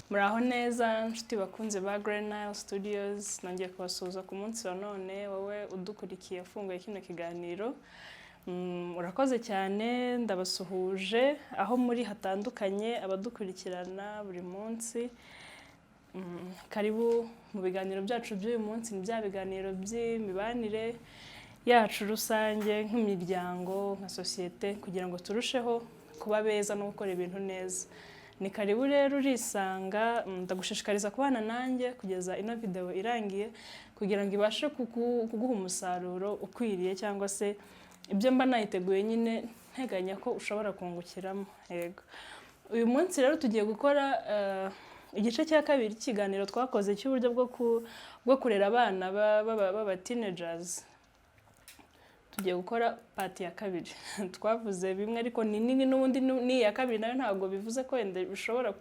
Muraho neza, nshuti bakunze ba Grey Nile Studios. Nongeye kubasuhuza ku munsi wa none. Wowe udukurikiye ufunguye kino kiganiro, urakoze cyane. Ndabasuhuje aho muri hatandukanye, abadukurikirana buri munsi. Karibu mu biganiro byacu by'uyu munsi. Ni bya biganiro by'imibanire yacu rusange nk'imiryango, nka sosiyete, kugira ngo turusheho kuba beza no gukora ibintu neza. Ni karibu rero, urisanga. Ndagushishikariza kubana nanjye kugeza ino video irangiye, kugira ngo ibashe kuguha umusaruro ukwiriye, cyangwa se ibyo mba nayiteguye nyine nteganya ko ushobora kungukiramo. Yego, uyu munsi rero tugiye gukora igice cya kabiri cy'ikiganiro twakoze cy'uburyo bwo kurera abana b'aba teenagers. Tugiye gukora part ya kabiri. Twavuze bimwe, ariko ni nini n'ubundi. Ni iya kabiri nayo ntabwo bivuze ko wenda bishobora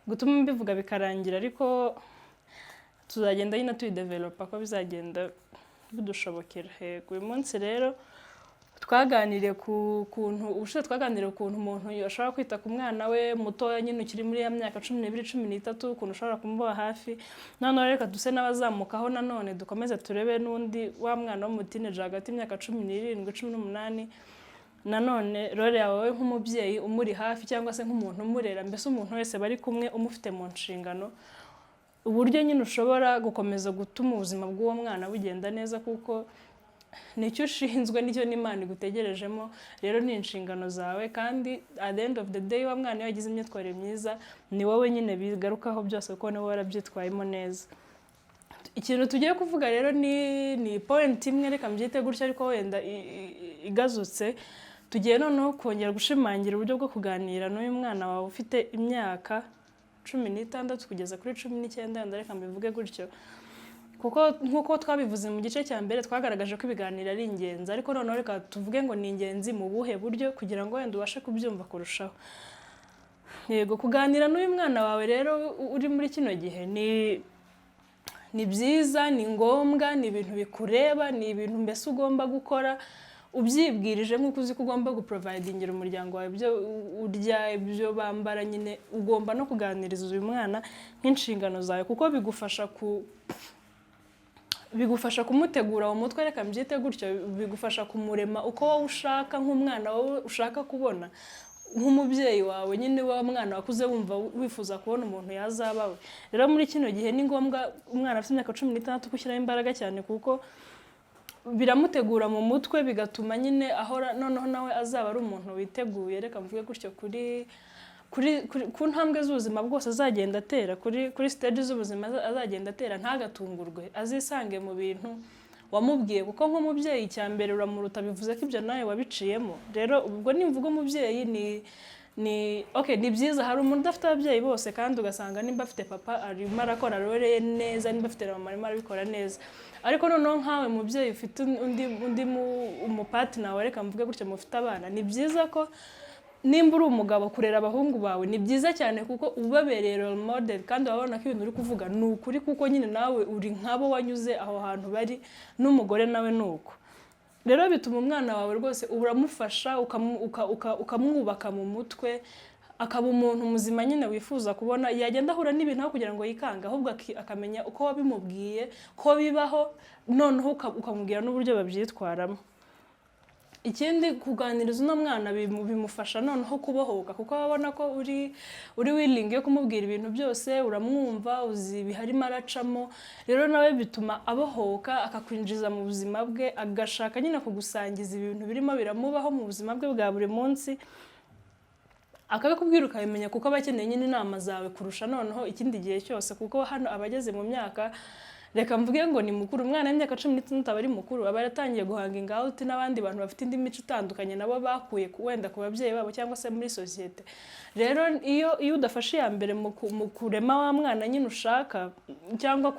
gutuma mbivuga bikarangira, ariko tuzagenda nyine tuyidevelopa ko bizagenda bidushobokera. Yego, uyu munsi rero twaganiriye ku kuntu, ubushize twaganiriye ukuntu umuntu ashobora kwita ku mwana we mutoya nyine ukiri muri ya myaka 12, 13, ukuntu ushobora kumuba hafi. Noneho reka duse n'abazamukaho nanone, dukomeze turebe n'undi wa mwana w'umuteenager hagati y'imyaka 17, 18, nanone role yawe nk'umubyeyi umuri hafi, cyangwa se nk'umuntu umurera, mbese umuntu wese bari kumwe umufite mu nshingano, uburyo nyine ushobora gukomeza gutuma ubuzima bw'uwo mwana bugenda neza, kuko nicyo ushinzwe, nicyo n'Imana igutegerejemo. Rero ni inshingano zawe, kandi at the end of the day, wa mwana iyo yagize imyitwarire myiza, ni wowe nyine bigarukaho byose, kuko niwe warabyitwayemo neza. Ikintu tugiye kuvuga rero ni point imwe, reka mbyite gutyo, ariko wenda igazutse. Tugiye noneho kongera gushimangira uburyo bwo kuganira n'uyu mwana wawe ufite imyaka 16 kugeza kuri 19, wenda reka mbivuge gutyo, kuko nk'uko twabivuze mu gice cya mbere, twagaragaje ko ibiganiro ari ingenzi. Ariko noneho reka tuvuge ngo ni ingenzi mu buhe buryo, kugira ngo wenda ubashe kubyumva kurushaho. Yego, kuganira n'uyu mwana wawe rero uri muri kino gihe ni byiza, ni ngombwa, ni ibintu bikureba, ni ibintu mbese ugomba gukora ubyibwirije, nk'uko uzi ko ugomba guprovidingira umuryango wawe ibyo urya, ibyo bambara. Nyine ugomba no kuganiriza uyu mwana nk'inshingano zawe, kuko bigufasha kumutegura mu mutwe, reka mbyite gutyo, bigufasha kumurema uko wowe ushaka, nk'umwana wowe ushaka kubona nk'umubyeyi wawe, nyine wa mwana wakuze wumva wifuza kubona umuntu yazaba we. Rero muri kino gihe ni ngombwa, umwana afite imyaka 16, gushyiraho imbaraga cyane, kuko biramutegura mu mutwe, bigatuma nyine ahora noneho nawe azaba ari umuntu witeguye, reka mvuge gutyo, kuri ku ntambwe z'ubuzima bwose azagenda atera, kuri stage z'ubuzima azagenda atera, ntagatungurwe, azisange mu bintu wamubwiye. Kuko nk'umubyeyi, icya mbere uramuruta, bivuze ko ibyo nawe wabiciyemo. Rero ubwo nimvuga umubyeyi, ni okay, ni byiza. Hari umuntu udafite ababyeyi bose, kandi ugasanga nimba afite papa arimo arakora role ye neza, nimba afite mama arimo arabikora neza. Ariko noneho nkawe mubyeyi ufite undi umupartner wawe, reka mvuge gutyo, mufite abana, ni byiza ko nimba uri umugabo, kurera abahungu bawe ni byiza cyane, kuko ubabereye role model, kandi wabona ko ibintu uri kuvuga ni ukuri, kuko nyine nawe uri nk'abo, wanyuze aho hantu bari. N'umugore nawe ni uko. Rero bituma umwana wawe rwose uramufasha, ukamwubaka mu mutwe, akaba umuntu muzima nyine wifuza kubona. Yagenda ahura n'ibintu, aho kugira ngo yikange, ahubwo akamenya uko wabimubwiye ko bibaho, noneho ukamubwira n'uburyo babyitwaramo. Ikindi, kuganiriza uno mwana bimufasha noneho kubohoka, kuko aba abona ko uri willing yo kumubwira ibintu byose, uramwumva, uzi ibiharimo aracamo. Rero nawe bituma abohoka, akakwinjiza mu buzima bwe, agashaka nyine kugusangiza ibintu birimo biramubaho mu buzima bwe bwa buri munsi, akabikubwira ukabimenya, kuko aba akeneye nyine inama zawe kurusha noneho ikindi gihe cyose, kuko hano aba ageze mu myaka, reka mvuge ngo ni mukuru. Umwana w'imyaka 16 aba ari mukuru, aba yaratangiye guhanginga out n'abandi bantu bafite indi mico itandukanye nabo bakuye wenda ku babyeyi babo cyangwa se muri sosiyete. Rero iyo udafashe iya mbere mu kurema wa mwana nyine ushaka, cyangwa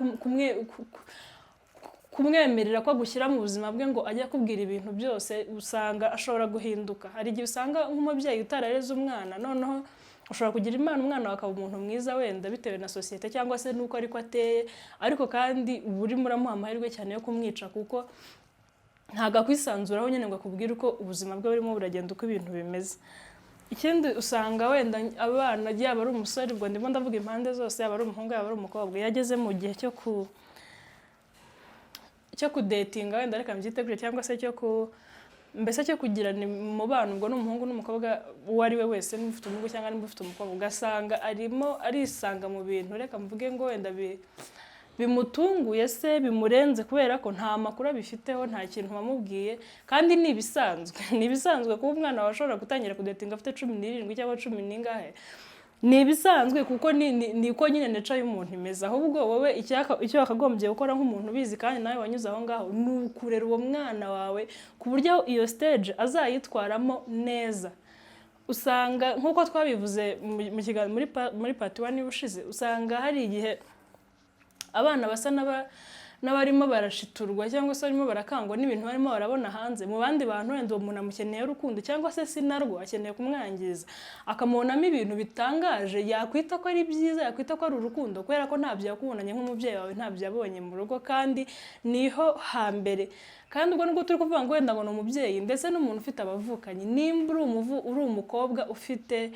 kumwemerera ko agushyira mu buzima bwe ngo ajye akubwira ibintu byose, usanga ashobora guhinduka. Hari igihe usanga nk'umubyeyi utarareze umwana noneho Ushobora kugira Imana, umwana wawe akaba umuntu mwiza wenda bitewe na sosiyete cyangwa se n'uko ariko ateye, ariko kandi uba urimo uramuha amahirwe cyane yo kumwica, kuko ntabwo akwisanzuraho nyine ngo akubwire uko ubuzima bwe burimo buragenda, uko ibintu bimeze. Ikindi, usanga wenda abana, yaba ari umusore, ubwo ndimo ndavuga impande zose, yaba ari umuhungu, yaba ari umukobwa, iyo ageze mu gihe cyo kudatinga, wenda reka mbyite gutyo, cyangwa se cyo ku mbese cyo kugirana umubano, ubwo ni umuhungu n'umukobwa, uwo ari we wese, niba ufite umuhungu cyangwa niba ufite umukobwa, ugasanga arimo arisanga mu bintu, reka mvuge ngo wenda bimutunguye se, bimurenze, kubera ko nta makuru abifiteho, nta kintu wamubwiye. Kandi ni ibisanzwe, ni ibisanzwe kuba umwana wawe ashobora gutangira kudatinga afite 17 cyangwa cumi n'ingahe. Ni ibisanzwe kuko ni uko nyine nature y'umuntu imeze. Ahubwo wowe icyo wakagombye gukora nk'umuntu ubizi kandi nawe wanyuze aho ngaho, ni ukurera uwo mwana wawe ku buryo iyo stage azayitwaramo neza. Usanga nk'uko twabivuze mu kiganiro muri part one ushize, usanga hari igihe abana basa n'abarimo barashiturwa cyangwa se barimo barakangwa n'ibintu barimo barabona hanze mu bandi bantu. Wenda uwo muntu amukeneye urukundo cyangwa se si narwo, akeneye kumwangiza, akamubonamo ibintu bitangaje yakwita ko ari byiza, yakwita ko ari urukundo, kubera ko ntabyo yakubonanye nk'umubyeyi wawe, ntabyo yabonye mu rugo, kandi niho hambere. Kandi ubwo nubwo turi kuvuga ngo wenda ngo ni umubyeyi, ndetse n'umuntu ufite abavukanyi, nimba uri umukobwa ufite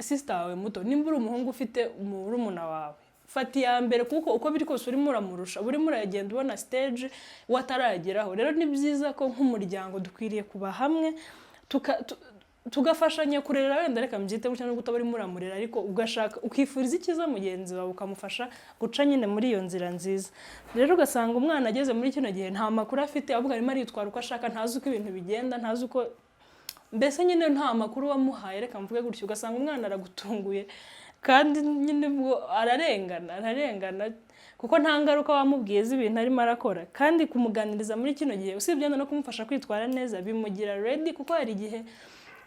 sister wawe muto, nimba uri umuhungu ufite murumuna wawe, fata iya mbere, kuko uko biri kose urimo uramurusha, urimo uragenda ubona stage we atarageraho. Rero ni byiza ko nk'umuryango dukwiriye kuba hamwe, tugafashanya kurera, wenda reka mbyite gutya, nubwo utaba urimo uramurera, ariko ugashaka ukifuriza icyiza mugenzi wawe, ukamufasha guca nyine muri iyo nzira nziza. Rero ugasanga umwana ageze muri kino gihe nta makuru afite, ahubwo arimo aritwara uko ashaka, ntazi uko ibintu bigenda, ntazi uko mbese nyine nta makuru wamuhaye, reka mvuge gutyo. Ugasanga umwana aragutunguye, kandi nyine ubwo ararengana, ararengana kuko nta ngaruka wamubwiye z'ibintu arimo arakora. Kandi kumuganiriza muri kino gihe, usibye no kumufasha kwitwara neza, bimugira ready, kuko hari igihe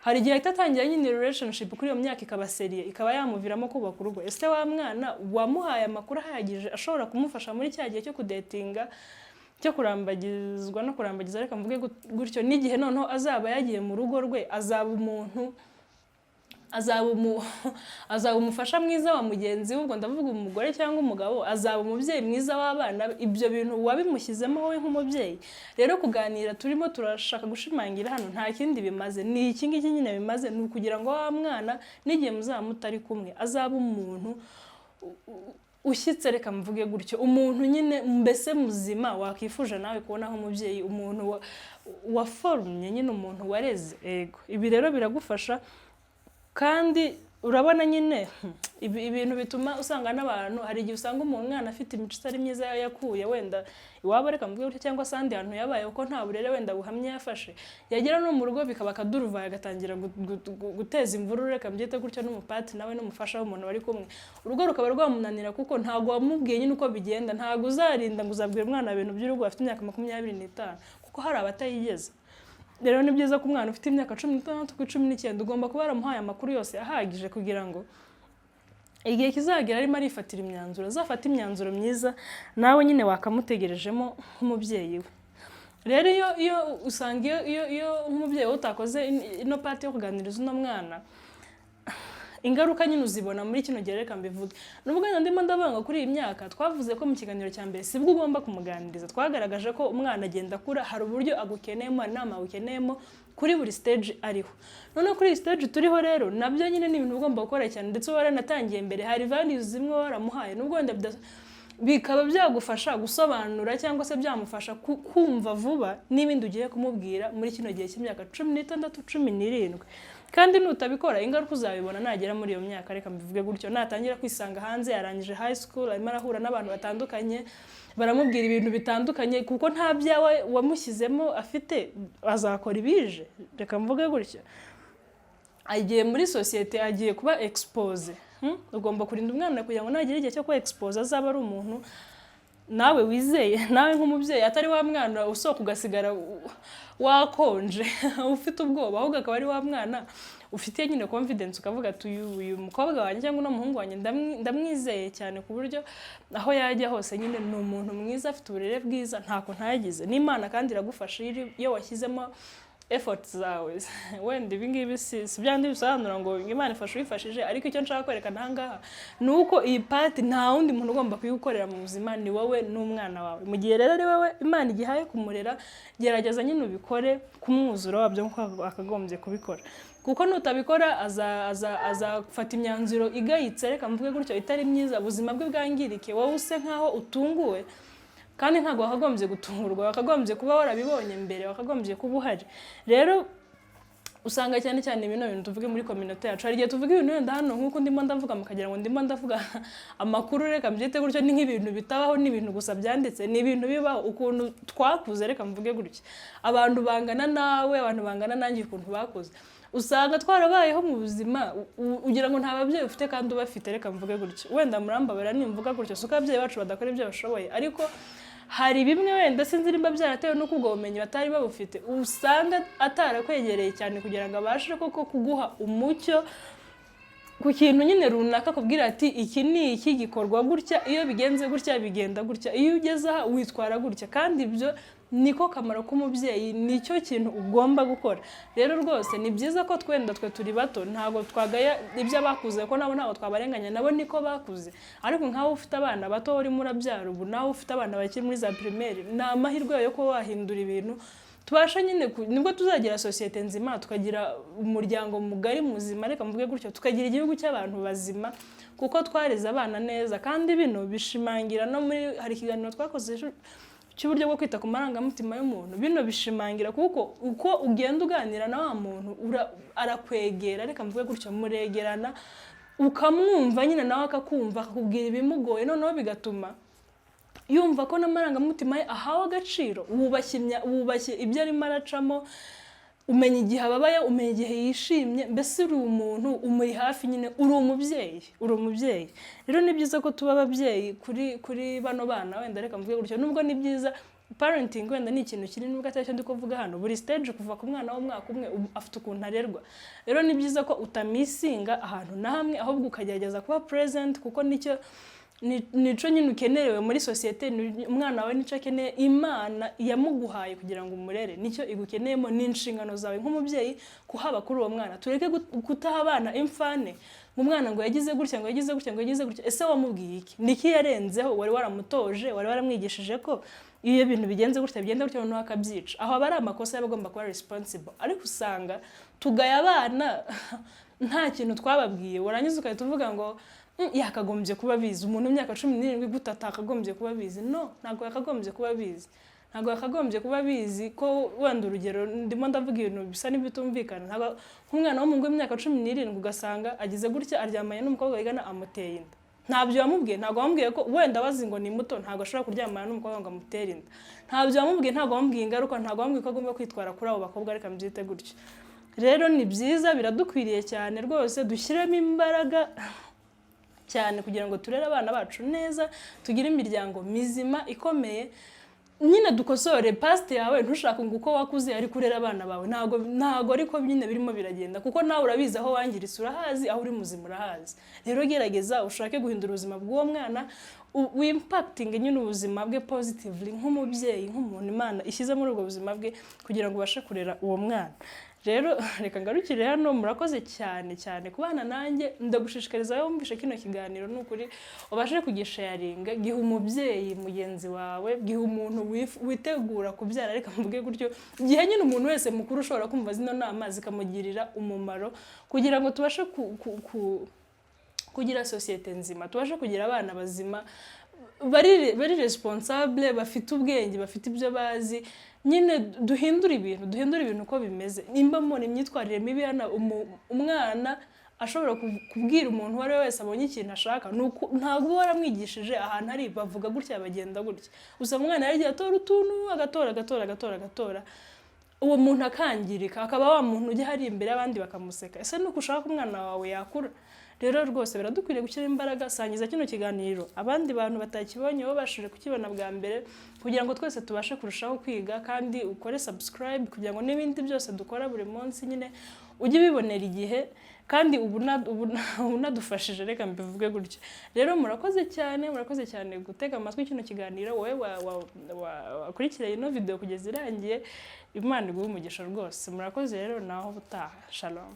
ahita atangira nyine relationship kuri iyo myaka ikaba sérieux, ikaba yamuviramo kubaka urugo. Ese wa mwana wamuhaye amakuru ahagije ashobora kumufasha muri cya gihe cyo kudatinga, cyo kurambagizwa no kurambagiza, reka mvuge gutyo, n'igihe noneho azaba yagiye mu rugo rwe, azaba umuntu azaba umufasha mwiza wa mugenzi we, ubwo ndavuga umugore cyangwa umugabo, azaba umubyeyi mwiza w'abana be? Ibyo bintu wabimushyizemo wowe nk'umubyeyi? Rero kuganira turimo turashaka gushimangira hano nta kindi bimaze, ni iki ngiki nyine bimaze: ni ukugira ngo wa mwana n'igihe muzaba mutari kumwe azaba umuntu ushyitse, reka mvuge gutyo, umuntu nyine mbese muzima wakwifuje nawe kubona nk'umubyeyi, umuntu waforumye nyine, umuntu wareze. Ego, ibi rero biragufasha. Kandi urabona nyine ibintu bituma usanga n'abantu, hari igihe usanga umuntu, umwana afite imico itari myiza yakuye wenda iwabo, reka mvuge gutyo, cyangwa se ahandi hantu yabaye, kuko nta burere wenda buhamye yafashe, yagera no mu rugo bikaba akaduruvayo, agatangira guteza imvururu, reka mbyite gutyo, n'umupati nawe n'umufasha w'umuntu bari kumwe, urugo rukaba rwamunanira kuko ntabwo wamubwiye nyine uko bigenda. Ntabwo uzarinda ngo uzabwira umwana ibintu by'urugo afite imyaka 25, kuko hari abatayigeza. Rero ni byiza ko umwana ufite imyaka 16 ku 19 ugomba kuba waramuhaye amakuru yose ahagije, kugira ngo igihe kizagera arimo arifatira imyanzuro, azafate imyanzuro myiza nawe nyine wakamutegerejemo nk'umubyeyi we. Rero iyo usanga iyo nk'umubyeyi we utakoze ino part yo kuganiriza uno mwana, ingaruka nyine uzibona muri kino gihe, reka mbivuge. Nubwo wenda ndimo ndavuga ngo kuri iyi myaka twavuze ko mu kiganiro cya mbere sibwo ugomba kumuganiriza, twagaragaje ko umwana agenda akura, hari uburyo agukeneyemo, hari inama agukeneyemo kuri buri stage ariho. Noneho kuri iyi stage turiho rero, nabyo nyine ni ibintu ugomba gukora cyane, ndetse waranatangiye mbere, hari values zimwe waramuhaye, nubwo wenda bikaba byagufasha gusobanura cyangwa se byamufasha kumva vuba n'ibindi ugiye kumubwira muri kino gihe cy'imyaka 16, 17. Kandi nutabikora, ingaruka uzabibona nagera muri iyo myaka, reka mbivuge gutyo, natangira kwisanga hanze, yarangije high school, arimo arahura n'abantu batandukanye, baramubwira ibintu bitandukanye, kuko nta byawe wamushyizemo afite, azakora ibije, reka mvuge gutyo. Agiye muri sosiyete, agiye kuba expose. Ugomba kurinda umwana kugira ngo nagera igihe cyo kuba expose azaba ari umuntu nawe wizeye, nawe nk'umubyeyi, atari wa mwana usohoka ugasigara wakonje, ufite ubwoba, ahubwo akaba ari wa mwana ufite nyine confidence, ukavuga ati uyu mukobwa wanjye cyangwa uno muhungu wanjye ndamwizeye cyane, ku buryo aho yajya hose nyine ni umuntu mwiza, afite uburere bwiza, ntako ntagize n'Imana. Kandi iragufasha iyo washyizemo effort zawe. Wenda ibi ngibi si byandi bisobanura ngo Imana ifasha uyifashije, ariko icyo nshaka kwerekana aha ngaha ni uko iyi part nta wundi muntu ugomba kuyigukorera mu buzima, ni wowe n'umwana wawe. Mu gihe rero ari wowe Imana igihaye kumurera, gerageza nyine ubikore ku mwuzuro wabyo nk'uko wakagombye kubikora, kuko nutabikora azafata imyanzuro igayitse, reka mvuge gutyo, itari myiza, ubuzima bwe bwangirike, wowe use nkaho utunguwe, kandi ntabwo wakagombye gutungurwa, wakagombye kuba warabibonye mbere, wakagombye kuba uhari. Rero usanga cyane cyane bino bintu tuvuge muri communauté yacu, hari igihe tuvuga ibintu wenda hano nk'uko ndimo ndavuga, mukagira ngo ndimo ndavuga amakuru, reka mbyite gutyo, ni nk'ibintu bitabaho, ni ibintu gusa byanditse. Ni ibintu bibaho. Ukuntu twakuze, reka mvuge gutya, abantu bangana nawe, abantu bangana nanjye, ukuntu bakuze, usanga twarabayeho mu buzima ugira ngo nta babyeyi ufite kandi ubafite, reka mvuge gutyo. Wenda murambabara nimvuga gutyo, si uko ababyeyi bacu badakora ibyo bashoboye, ariko hari bimwe wenda sinzi nimba byaratewe n'uko ubwo bumenyi batari babufite, usanga atarakwegereye cyane kugira ngo abashe koko kuguha umucyo ku kintu nyine runaka, akubwira ati: "Iki ni iki, gikorwa gutya, iyo bigenze gutya bigenda gutya, iyo ugeze aha witwara gutya." Kandi ibyo niko kamaro k'umubyeyi, nicyo kintu ugomba gukora. Rero rwose ni byiza ko twenda twe turi bato, ntabwo twagaya ibyo abakuze, ko nabo ntabwo twabarenganya, nabo niko bakuze. Ariko nkaho ufite abana bato urimo urabyara ubu, nawe ufite abana bakiri muri za primaire, ni amahirwe yo kuba wahindura ibintu. Tubasha nyine nibwo tuzagira sosiyete nzima, tukagira umuryango mugari muzima, reka mvuge gutyo, tukagira igihugu cy'abantu bazima, kuko twareze abana neza. Kandi bino bishimangira no muri, hari ikiganiro twakoze ejo cy'uburyo bwo kwita ku marangamutima y'umuntu. Bino bishimangira, kuko uko ugenda uganira na wa muntu, arakwegera, reka mvuge gutyo, muregerana, ukamwumva nyine, nawe akakumva, akakubwira ibimugoye, noneho bigatuma yumva ko n'amarangamutima ye ahawe agaciro, wubashye ibyo arimo aracamo, umenya igihe ababaye, umenya igihe yishimye, mbese uri umuntu umuri hafi nyine, uri umubyeyi, uri umubyeyi. Rero ni byiza ko tuba ababyeyi kuri bano bana, wenda reka mvuge gutyo, nubwo ni byiza, parenting wenda ni ikintu kinini, nubwo atari cyo ndi kuvuga hano. Buri stage, kuva ku mwana w'umwaka 1 afite ukuntu arerwa. Rero ni byiza ko utamissinga ahantu na hamwe, ahubwo ukagerageza kuba present, kuko nicyo nico nyine ukenerewe muri sosiyete. Umwana wawe nicyo akeneye. Imana yamuguhaye kugira ngo umurere, nicyo igukeneyemo, ni inshingano zawe nk'umubyeyi kuhaba kuri uwo mwana. Tureke kutaha abana imfane, ngo umwana ngo yagize gutya, ngo yagize gutya, ngo yagize gutya. Ese wamubwiye iki? Niki yarenzeho? Wari waramutoje? Wari waramwigishije ko iyo ibintu bigenze gutya bigenda gutya, noneho akabyica? Aho aba ari amakosa yaba agomba kuba responsible. Ariko usanga tugaya abana nta kintu twababwiye, warangiza ugahita uvuga ngo yakagombye kuba abizi. Umuntu w'imyaka 17 gute atakagombye kuba abizi? No, ntabwo yakagombye kuba abizi, ntabwo yakagombye kuba abizi ko wenda, urugero, ndimo ndavuga ibintu bisa n'ibitumvikana, ntabwo nk'umwana w'umuhungu w'imyaka 17 ugasanga agize gutya aryamanye n'umukobwa wigana, amuteye inda. Ntabyo wamubwiye, ntabwo wamubwiye ko wenda bazi ngo ni muto, ntabwo ashobora kuryamana n'umukobwa ngo amutere inda. Ntabyo wamubwiye, ntabwo wamubwiye ingaruka, ntabwo wamubwiye ko agomba kwitwara kuri abo bakobwa, reka mbyite gutyo. Rero ni byiza, biradukwiriye cyane rwose, dushyiremo imbaraga cyane kugira ngo turere abana bacu neza, tugire imiryango mizima ikomeye. Nyine dukosore past yawe, ntushake ngo uko wakuze ari kurera abana bawe. Ntabwo ariko nyine birimo biragenda, kuko nawe urabizi aho wangiritse urahazi, aho uri muzima urahazi. Rero gerageza ushake guhindura ubuzima bw'uwo mwana, wimpactinge nyine ubuzima bwe positively nk'umubyeyi, nk'umuntu Imana ishyize muri ubwo buzima bwe kugira ngo ubashe kurera uwo mwana. Rero reka ngarukire hano. Murakoze cyane cyane kubana nanjye. Ndagushishikariza, wowe wumvishe kino kiganiro, ni ukuri ubashe kugisharinga, giha umubyeyi mugenzi wawe, giha umuntu witegura kubyara, reka mvuge gutyo, gihe nyine umuntu wese mukuru ushobora kumva zino nama zikamugirira umumaro, kugira ngo tubashe kugira sosiyete nzima, tubashe kugira abana bazima bari responsable, bafite ubwenge, bafite ibyo bazi. Nyine duhindure ibintu, duhindure ibintu uko bimeze. Nimba mubona imyitwarire mibi hano, umwana ashobora kubwira umuntu uwo ari we wese abonye ikintu ashaka, ntabwo uba waramwigishije ahantu ari bavuga gutya, bagenda gutya. Usanga umwana yaragiye atora utuntu, agatora, agatora, agatora, agatora, uwo muntu akangirika, akaba wa muntu ujya hari imbere y'abandi bakamuseka. Ese nuko ushaka umwana wawe yakura? Rero rwose biradukwiriye gushyiramo imbaraga. Sangiza kino kiganiro abandi bantu batakibonye, babashije kukibona bwa mbere, kugira ngo twese tubashe kurushaho kwiga. Kandi ukore subscribe kugira ngo n'ibindi byose dukora buri munsi nyine ujye ubibonera igihe. Kandi ubu unadufashije, reka mbivuge gutyo. Rero murakoze cyane, murakoze cyane gutega amatwi kino kiganiro. Wowe wakurikiranye ino video kugeza irangiye, Imana iguhe umugisha rwose. Murakoze rero, naho ubutaha. Shalom.